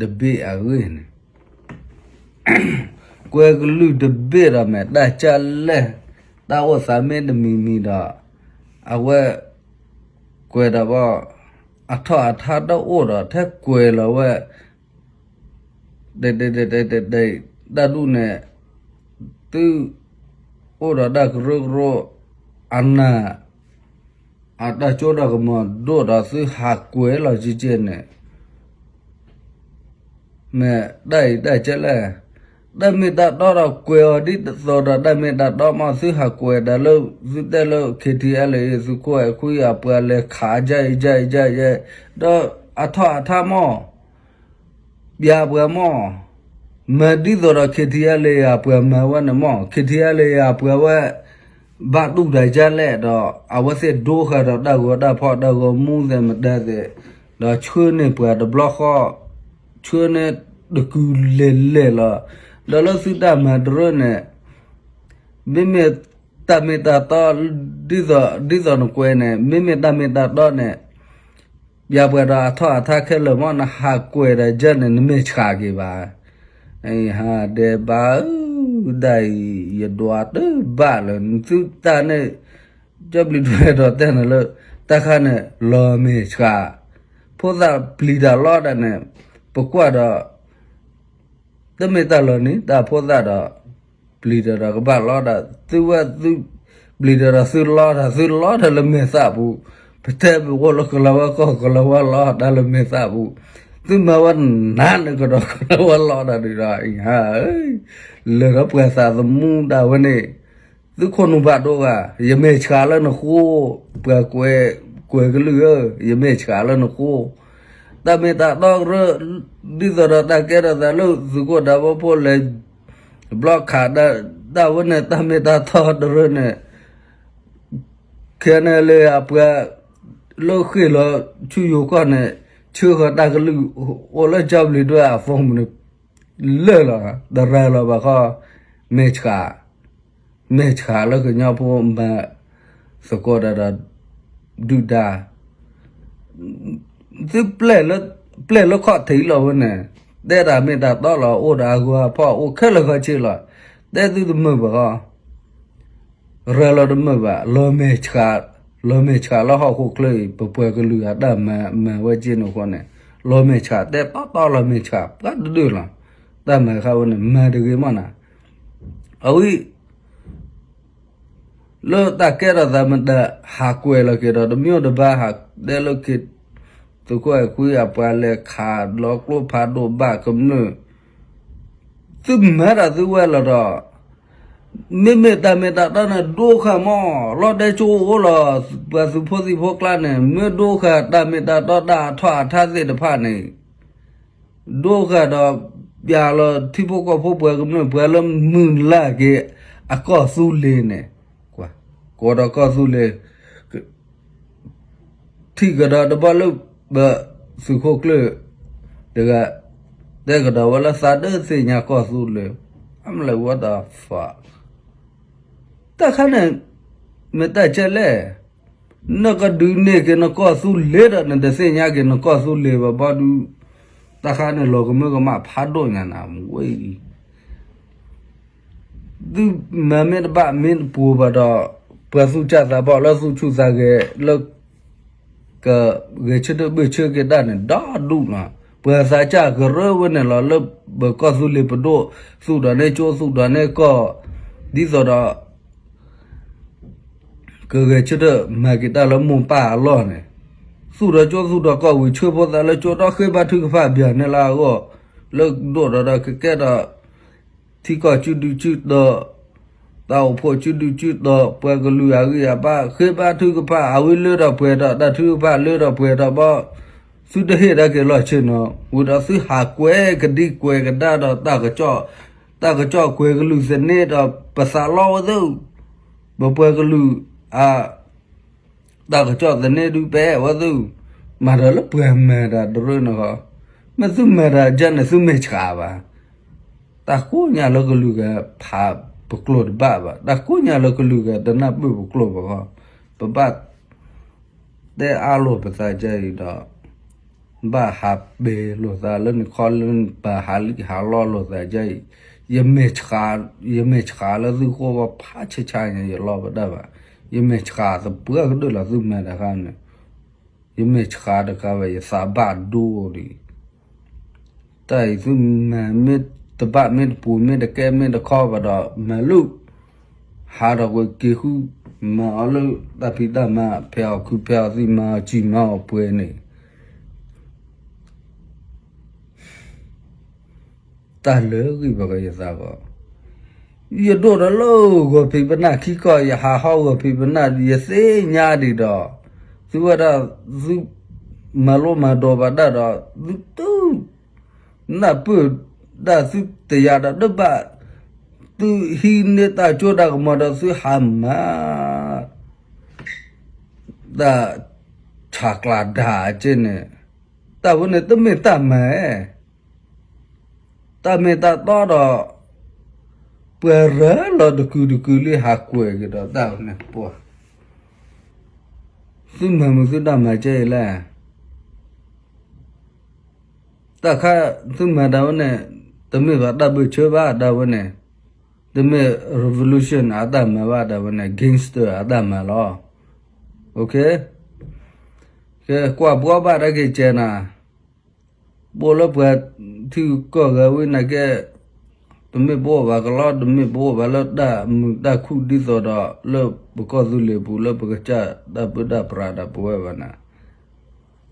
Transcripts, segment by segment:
တဘ့ၣ်အဂ့ၢ်န့ၣ် ကွဲၤကလုၢ်တဘ့ၣ်ဒီးမ့ၢ်တၢ်ကၢ်လဲၣ်, တၢ်အိၣ်သးမ့ၢ်တမံၤမံၤဒီး အဝဲကွဲးဒီးဘၣ် အထီၣ်အထါတအိၣ်ဒီးထဲကွဲးလီၤဝဲ တ တ တ တ တ တၢ်ဒူၣ်န့ၣ် သုအိၣ်ဒီးတၢ်ကရၢကရိ အနၢ် အတၢ်ကၠိဒီးကမီၤဒိၣ်ဒီးသုဟးကွဲးလီၤကကဲန့ၣ် မ့ၢ်တၢ်အံၤတၢ်ကဲလဲၣ်, တၢ်မ့ၢ်တၢ်တီဒီးကွဲးအီၤဒ်သိးဒီးတၢ်မ့ၢ်တၢ်တီမး သုဟးကွဲးတၢ်လၢ သုတဲလၢ ခ့ထံအဲလ့ သုခိၣ်အဲခွံအပှၤလဲၤခးယဲၢ်ယဲၢ်ယဲၢ်ယဲၢ်, ဒီးအထီၣ်အထါမး ပျးပှၤမး, မၤဒ်သိးဒီး ခ့ထံအဲလ့ အပှၤမၤဝဲန့ၣ်မး, ခ့ထံအဲလ့ အပှၤဝဲ ဘၣ်တူၢ်တၢ်ယါလဲၣ်ဒီး အဝဲသ့ၣ်ဒိဃာ်ဒီးတၢ်ဂီၤတၢ်ဖီၣ်တၢ်ဂီၤမူသ့ၣ်မတၤသ့ၣ်, ဒီးဆှၢန့ၢ်ပှၤတဘျီဃီ, ဆှၢန့ၢ်တကုာ်လဲၤလဲၤလီၤ, ဒီးလၢသုတၢ်မၤတရၢန့ၣ် မ့မ့ၢ်တၢ်မ့ၢ်တၢ်တီ ဒ်သိး ဒ်သိးနကွဲးန့ၣ် မ့မ့ၢ်တၢ်မ့ၢ်တၢ်တီန့ၣ် ပျးပှၤဒီးအထီၣ်အထါခဲလၢာ်မး နဟးကွဲးဒီးယဲၢ်န့ၣ် နမဲာ်ဆှးက့ၤဘၣ်. ဟါဒဲးဘးဧၢ, ဒ်အံၤ ယဒွးတဘၣ်လၢ သုတၢ်န့ၣ် ကၠီပျံၤဒွဲၣ်ဒီးတဲနၤလၢ တၢ်ခါန့ၣ် လီၤမဲာ်ဆှး, ဖိသၣ်ပျံၤတၢ်လီတၢ်န့ၣ် ပကွၢ်ဒီး တမ့ၢ်တၢ်လီၤန့ၣ် တၢ်ဖိသၣ်ဒီး ပျံၤတၢ်ဒီးကဘၣ်လီတၢ်, သုဝဲသု ပျံၤတၢ်ဒီးသုလီတၢ်, သုလီတၢ်လၢမဲာ်သၣ်ပူၤ, ပတဲပအိၣ်လၢကလၤဝါကီၢ် ကလၤဝါလီတၢ်လၢမဲာ်သၣ်ပူၤ, သုမၤဝဲနၤန့ၣ်ကဒီး ကလၤဝါလီတၢ်ဒုးဒီး အံၤဟါဧၢ, လၢာ်ဒီးပှၤသးသမူဒၣ်ဝဲန့ၣ် သုခိၣ်နူာ်ဘၣ်ဒိဂၤ, ယမဲာ်ဆှးလၢနဃိ, ပှၤကွဲးကလုၢ်ဧၢ, ယမဲာ်ဆှးလၢနဃိ, တၢ်မ့ၢ်တၢ်တီကရၢ, ဒ်သိးဒီးတၢ်ကဲထီၣ်သးလၢသုးခိၣ်ဒၣ်ဝဲဖိလဲၤ ဘျီခးဒၣ်ဝဲန့ၣ် တၢ်မ့ၢ်တၢ်တီတရၢန့ၣ် ခဲန့ၣ်လၢအပှၤ လၢဃ့ၢ်လီၤဆူယိၤကီၢ်န့ၣ် ဆှၢဃီၤတၢ်ကလုၢ် အိၣ်လၢကၠီပျံၤဒွဲၣ်အ phone န့ၣ် လၢာ်လီၤ, တရၤလီၤဘၣ်ဃီ, မဲာ်ဆှး, မဲာ်ဆှးလၢကညီဖိမၤသကိးတၢ်ဒီး ဒုၣ်ဒါ သုပျဲၢ်လၢ ပျဲၢ်လၢခီၣ်ထံးလီၤဝဲန့ၣ်, တဲတၢ်မ့ၢ်တၢ်တီလီၤ, အိၣ်ဒီးအဂီၤအဖီၣ် အိၣ်ခဲလၢာ်ခဲဆ့လီၤ, တဲသုတမုာ်ဘၣ်ဃီ, ရၤလီၤတမုာ်ဘၣ်, လီၤမဲာ်ဆှး, လီၤမဲာ်ဆှးလၢဟီၣ်ခိၣ်ချၢအံၤ ပပှၤကလုာ်အတၢ်မၤ မၤဝဲက့န့ၣ်အဃိန့ၣ်, လီၤမဲာ်ဆှး တဲတီတီလီၤမဲာ်ဆှး ပှၤတဒၢလီၤ, တၢ်မၤတခါဝဲန့ၣ် မၤတဂ့ၤမးနၤ, အဝဲ လၢတၢ်ကဲထီၣ်သးမတၤ ဟးကွဲးလီၤက့ၤဒီး တမ့ၢ်တဘၣ်ဟးတဲလၢက့ၤ သုးခိၣ်အဲခွံအပှၤလဲၤခးလီၤကျိဖးဒိၣ်ဘၣ်ကမျၢၢ်, သုမၤတၢ်သုဝဲလီၤဒီး မ့မ့ၢ်တၢ်မ့ၢ်တၢ်တီန့ၣ် ဒိဃာ်မး, လီၤတဲကၠိအိၣ်လီၤ, ပှၤသုးဖိသံၣ်ဖိကျါန့ၣ် မ့ၢ်ဒိဃာ်တၢ်မ့ၢ်တၢ်တီတၢ်အထီၣ်အထါသ့ၣ်တဖၣ်န့ၣ် ဒိဃာ်ဒီး ပျးလီၤထံဖိကီၢ်ဖိပှၤကမျၢၢ် ပှၤလၢမုၢ်လၢ်က့ၤ အကီၢ်သူလ့ၤန့ၣ်, ကိးဒီးကီၢ်သူလ့ၤ ထံၣ်ကဒီးတဘျီလၢ ပသုးခိၣ်ကျၢၢ် တဂၤ တဲကဒီးဝဲလၢသးဒၢသ့ၣ်ညါကီၢ်သူလ့ၤ, I'm like, what the fuck, တၢ်ခါန့ၣ် မ့ၢ်တၢ်ကဲလဲၣ်, နကဒုးန့ၢ်က့ၤနကီၢ်သူလ့ၤဒီး နတသ့ၣ်ညါက့ၤနကီၢ်သူလ့ၤဘၣ်ဘီဒုး, တၢ်ခါန့ၣ်လီၤကမၢကမၣ်ဖးဒိၣ်ညါနၤ မ့ၢ်ဝဲအံၤ သုမၤမ့ၢ်တဘၣ်မ့ၢ်တပှိၤဘၣ်ဒီး ပှၤသူၣ်စၢ်သးဘီၣ်လၢသူၣ်ဆူၣ်သးဂဲၤလၢ ကဂဲၤဆၢထၢၣ်ဘၢၣ်ဆၢက့ၤတၢ်န့ၣ် ဒီဒူၣ်လီၤ. ပှၤသးစၢ်ကရၢဝဲန့ၣ်လီၤ လၢပကီၢ်သူလ့ၤပဒိၣ် သူၣ်ဒီးန့ၢ်ကၠိသူၣ်ဒီးန့ၢ်ကီၢ် ဒ်သိးဒီး ကဂဲၤဆၢထၢၣ်မၤက့ၤတၢ်လၢမိၢ်ပၢ်အလီၢ်န့ၣ်, သူၣ်ဒီးကၠိသူၣ်ဒီးကီၢ်ဝံၤ ဆှၢဖိသးလၢကၠိဒီးဃ့ဘါထုကဖၣ်ဘၣ်န့ၣ်လၢအဂီၢ်, လၢဒိၣ်ဒီးဒီးကကဲဒီး ထံကီၢ်စုဒုစုတီၤ, တၢ်အိၣ်ဖှိၣ်စုဒုစုတီၤ, ပှၤကလုာ်အဂံၢ်အဘါ ဃ့ဘါထုကဖၣ် အဝဲလၢထီၣ်ပှဲၤထီၣ် တၢ်ထုကဖၣ်လၢထီၣ်ပှဲၤထီၣ်ဘီ, သုတဟ့ၣ်ဒၣ်က့ၤလီၢ်ဆ့နီၤ, ဝံၤဒီးသုဟးကွဲးကဒံကွဲးကဒါဒီး တၢ်ကစီၣ်ကွဲးကလုၢ်သန့ဒီး ပသးလီဝဲသု, ပပှၤကလုာ်အ တၢ်ကစီၣ်သန့ဒုးပဲဝဲသု, မၤဒီးလၢပှၤမၤတၢ်တရၢန့ၣ်ဃီ, မ့ၢ်သုမၤတၢ်ကဲန့ၣ် သုမဲာ်ဆှးဘၣ်, တၢ်ကိးညါလၢကလုာ်ဂၤဖး ပကျိာ်တဘၣ်ဘၣ်. တၢ်ကိးညါလၢကလုာ်ဂၤတနၢ်ပၢၢ်ပကျိာ်ဘၣ်ဃီ, ပဘၣ်တဲအါလိာ်ပသးကဲအံၤဒီး ဘၣ်ဟးပ့ၤလိာ်သးလၢနခီလၢနပၤ ဟးလံၣ်ဟးလီလိာ်သးကဲအံၤ, ယမဲာ်ဆှးလၢသုဃိဘၣ်ဖးဆါဆါညါ ယလီၢ်ပတၢ်ဘၣ်. ယမဲာ်ဆှးသပှၢ်ကတၢၢ်လီၤသုမဲာ်တခါန့ၣ်, ယမဲာ်ဆှးတခါဝဲ ယသးဘၣ်ဒိဒံး တၢ်အံၤသုမၤမ့ၢ်တဘၣ်မ့ၢ်တပူၤ မ့ၢ်တကဲမ့ၢ်တခီဘၣ်ဒီး မၤလၢ ဟးထီၣ်ကွံာ်က့ၤဃု, မၤအီၤလၢတၢ်ဖံးတၢ်မၤ ဖဲးအီၣ်ခုဖဲးအီၣ်သံ မၤအီၤစံၣ်မၤအီၤပှဲၤန့ၣ် တၢ်လၢာ်ဂံၢ်ဘၣ်ကယသးဂီၢ်, ယဒိၣ်ဒီးလၢဂီၤဖံးပနၢ်ခံကီၢ် ယဟးဟီဂီၤဖံးပနၢ် ယသ့ၣ်ညါဒံးဒီး, သုဝဲဒၣ်သုမၤလိမၤဒိးဘၣ်တၢ်ဒီး သုတ နၢ်ပၢၢ်ဒၣ်သုတယၤဒီးတဘၣ်, သုဟံးန့ၢ်တၢ်စိတၢ်ကမီၤဒီးသုဟးမၤ တၢ်ဆးကျးဒၣ်က့န့ၣ်, တၢ်ဝဲန့ၣ်တမ့ၢ်တၢ်မၤ, တၢ်မ့ၢ်တၢ်တီဒီး ပှၤရၤလီၤတကုာ်တကုာ်လံ ဟးကွဲးက့ၤဒီးတၢ်ဝဲန့ၣ်ပှၤ, သုမၤမုာ်သုတၢ်မၤကဲအံၤလဲၣ်. တၢ်ခါသုမၤတၢ်ဝဲန့ၣ် တမ့ၢ်ဘၣ်တၢ်ဘၢၣ်ဆၢဘၣ် တၢ်ဝဲန့ၣ်, တမ့ၢ် revolution အတၢ်မၤဘၣ် တၢ်ဝဲန့ၣ် gangster အတၢ်မၤလီၤ. ကကွၢ်ဘှီဘၣ်တၢ်က့ၤကဲနၤ, ဘိလၢပှၤထံကီၢ်ဂၤဝံၤနာ်က့, တမ့ၢ်ပအိၣ်ဘၣ်ကလီ တမ့ၢ်ပအိၣ်ဘၣ်လၢတၢ်မုာ်တၢ်ခုၣ်ဒ်သိးဒီး လၢပကီၢ်သူလ့ၤပူၤ လၢပကစၢ်တၢ်ပၢတၢ်ပြးဒီးပဝဲဘၣ်နၤ,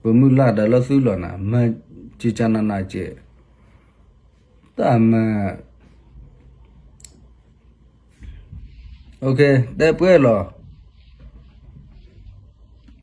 ပမုၢ်လၢ်ဒီးလၢသုလီၤနၤ မၤက့ၤကနနၤက့ၤ, တၢ်မၤ တဲပှဲၤလီၤ.